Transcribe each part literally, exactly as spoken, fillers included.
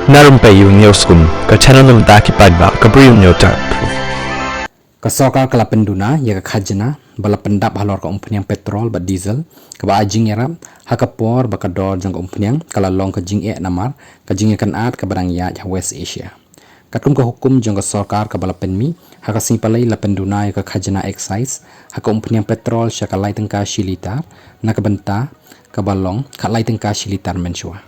Na Rympei U News Kum, ka channel na bynta ki paidbah ka Bri U News Tap. Ka sorkar ka la pynduna ïa ka khajna ba la pyndap halor ka umphniang petrol bad diesel kaba ai jingïarap ha ka por ba ka dor jong ka umphniang ka la long ka jingeh namar ka jingïakynad kaba dang ïaid ha West Asia. Katkum ka hukum jong ka sorkar kaba la pynmih, ha ka sngi Palei la pynduna ïa ka khajna excise ha ka umphniang petrol sha ka lai tyngka shi litar, na ka bynta kaba long khatlai tyngka shi litar mynshuwa.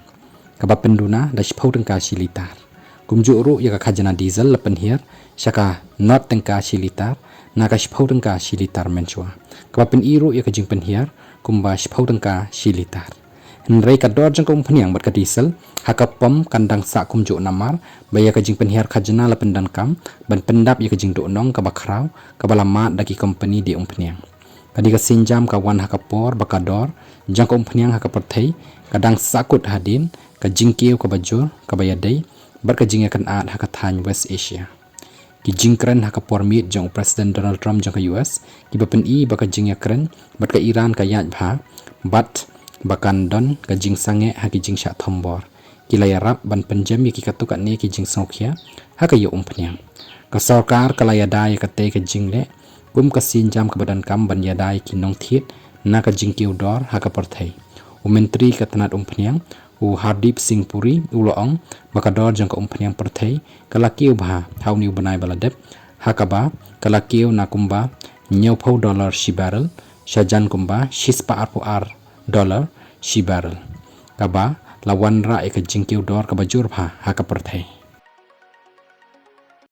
Kaba pynduna da shiphew tyngka shi litar. Kumjuh ruh ïa ka khajna diesel la pynhiar sha ka nod tyngka shi litar, na ka shiphew tyngka shi litar mynshuwa. Kaba pyni ruh ïa ka jingpynhiar kumba shiphew tyngka shi litar. Hynrei ka dor jong ka umphniang bad ka diesel ha ka pom kan dang sah kumjuh namar ba ïa ka jingpynhiar khajna la pyndonkam ban pyndap ïa ka jingduhnong kaba khraw kaba la mad da ki kompani die umphniang. Ka dei ka sienjam ka wan ha ka por ba ka dor jong ka umphniang ha ka pyrthei ka dang sahkut hadien ka jingkiew kaba jur kaba ïadei bad ka jingïakynad ha ka thaiñ West Asia. Ki jingkren ha ka por miet jong u President Donald Trump jong ka U S kiba pyni ba ka jingïakren bad ka Iran ka ïaid bha bad ba kan don ka jingsangeh ha ki jingshah thombor. Ki la ïarap ban pynjem ïa ki katto katne ki jingsngewkhia ha ka ïew umphniang. Ka sorkar ka la ïada ïa katei ka jingleh kum ka sienjam kaba donkam ban ïada ïa ki nongthied na ka jingkiew dor ha ka pyrthei. U Myntri ka tnad umphniang, u Hardeep Singh Puri, u la ong ba ka dor jong ka umphniang pyrthei ka la kiew bha ha une u bnai ba la dep, ha kaba ka la kiew na kumba hynñiewphew dollar shi barrel shajan kumba shispah arphew ar dollar shi barrel, kaba la wanrah ïa ka jingkiew dor kaba jur bha ha ka pyrthei.